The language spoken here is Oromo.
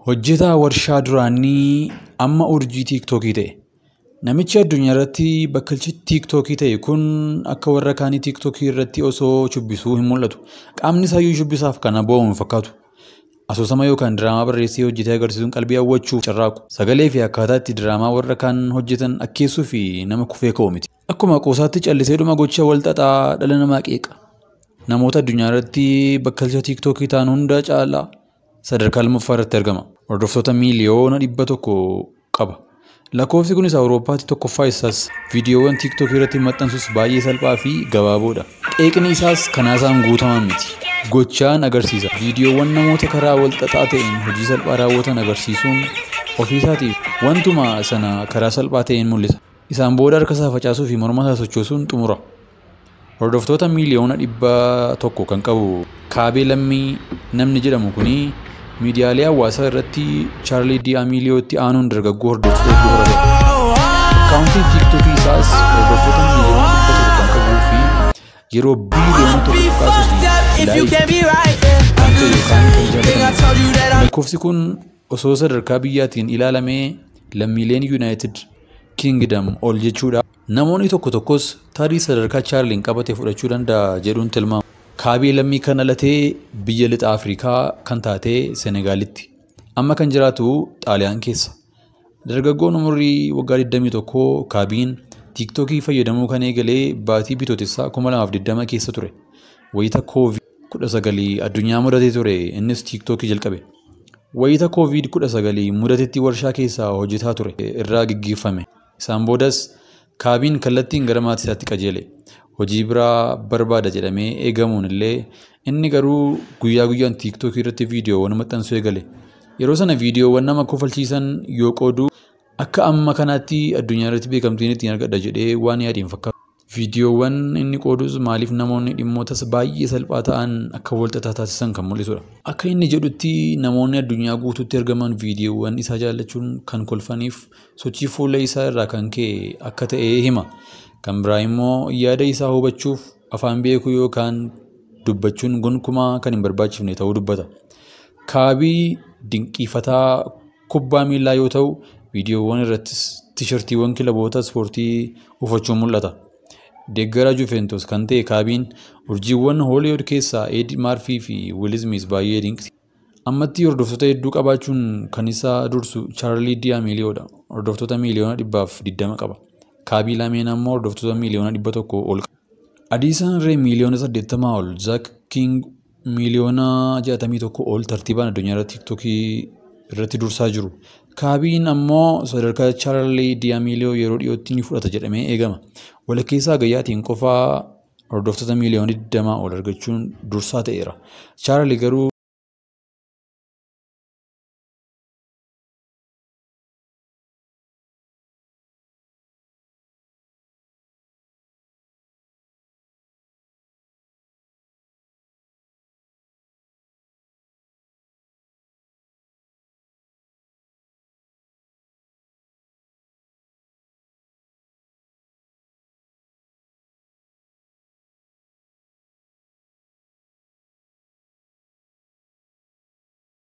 Hojjetaa warshaa duraanii amma urjii tiiktookii ta'e. Namichi addunyaa irratti bakkalchi tiiktookii ta'e kun akka warra kaanii tiiktookii irratti osoo shubbisuu hin mul'atu. Qaamni isaayyuu shubbisaaf kana bo'amu hin fakkaatu. Asoosama yookaan diraamaa barreessee hojjetee agarsiisuun qalbii hawwachuuf carraaqu. Sagalee fi akkaataa itti diraamaa warra kaan hojjetan akkeessuu fi nama kufee ka'u miti. Akkuma qoosaatti calliseedhuma gocha wal xaxaa dhala namaa qeeqa. Namoota addunyaa irratti bakkalcha tiiktookii ta'an hunda caalaa sadarkaa lammaffaa irratti argama. Hordoftoota 100,000,000 qaba. Lakkoofsi kunis Awurooppaatti tokkoffaa isaas. Viidiyoowwan tiiktookii irratti maxxansus baay'ee salphaa fi gabaaboodha. Qeeqni isaas kanaasaan guutaman miti. Gochaan agarsiisa. Viidiyoowwan namoota karaa wal xaxaa ta'een hojii salphaa raawwatan agarsiisuun ofiisaatiif wantuma sana karaa salphaa ta'een mul'isa. Isaan booda harka isaa facaasuu fi morma isaa sochoosuun xumura. Hordoftoota 100,000,000 kan qabu Kaabee Lammii namni jedhamu kuni miidiyaalee hawaasaa irratti Chaarlii Di'aamiiliyootti aanuun dargaggoo hordoftoota hedduu horate. Akkaawuntiin tiiktookii isaas hordoftoota 100,000,000 kan qabuu fi yeroo biiliyoona 1.3 If you laayikii can't be right, kan ta'e yookaan kan think I told you that jaallatamudha. I'm Lakkoofsi kun osoo sadarkaa biyyaatiin ilaalamee lammiileen Yuunaayitid Kingdom ol jechuudha. Namoonni tokko tokkos tarii sadarkaa Chaarliin qabate fudhachuu danda'a jedhuun tilmaamu. Kaabee Lammii kan dhalatee biyya lixa Afrikaa kan taate Senegaalitti. Amma kan jiraatu Xaaliyaan keessa. Dargaggoon umurii waggaa 21 Kaabiin tiiktookii fayyadamuu kan eegalee baatii bitootessaa 2020 keessa ture. Wayita COVID-19 addunyaa mudatee ture innis tiiktookii jalqabe. Wayita COVID-19 mudatetti warshaa keessaa hojjetaa ture irraa gaggeeffame. Isaan boodas Kaabiin kallattiin gara maatii isaatti qajeele. Hojii biraa barbaada jedhamee eegamuun illee inni garuu guyyaa guyyaan tiiktookii irratti viidiyoowwan maxxansuu eegale. Yeroo sana viidiyoowwan nama kofalchiisan yoo qoodu akka amma kanaatti addunyaa irratti beekamtiin ittiin argadha jedhee waan yaade hin fakkaatu. Viidiyoowwan inni qoodus maaliif namoonni dhimmoota baay'ee salphaa ta'an akka wal xaxaa taasisan kan mul'isudha. Akka inni jedhutti namoonni addunyaa guutuutti argaman viidiyoowwan isaa jaallachuun kan kolfaniif sochii fuula isaa irraa kan ka'e akka ta'e hima. Kan biraa immoo yaada isaa hubachuuf afaan beekuu yookaan dubbachuun gonkumaa kan hin barbaachifne ta'uu dubbata. Kaabii dinqiifataa kubbaa miillaa yoo ta'u viidiyoowwan irrattis tiishartiiwwan kilaboota ispoortii uffachuun mul'ata. Deeggaraa Juventus kan ta'e Kaabiin urjiiwwan Hooliwud keessaa Eed Maarfii fi Wiil Ismiis baay'ee dinqisiifata. Ammatti hordoftoota hedduu qabaachuun kan isa dursu Chaarlii Di'aamiiliyoodha. Hordoftoota 120,000,000 qaba. Kaabii lameen ammoo hordoftoota 100,000,000 ol qaba. Adiisaan Ree 80,000,000 ol, Zaak King 61,000,000 ol tartiibaan addunyaa irratti tiiktookii irratti dursaa jiru. Kaabiin ammoo sadarkaa Chaarlii Di'aamiiliyoo yeroo dhiyootti ni fudhata jedhamee eegama. Walakkeessaa Hagayyaatiin qofaa hordoftoota 20,000,000 ol argachuun dursaa ta'eera. Chaarlii garuu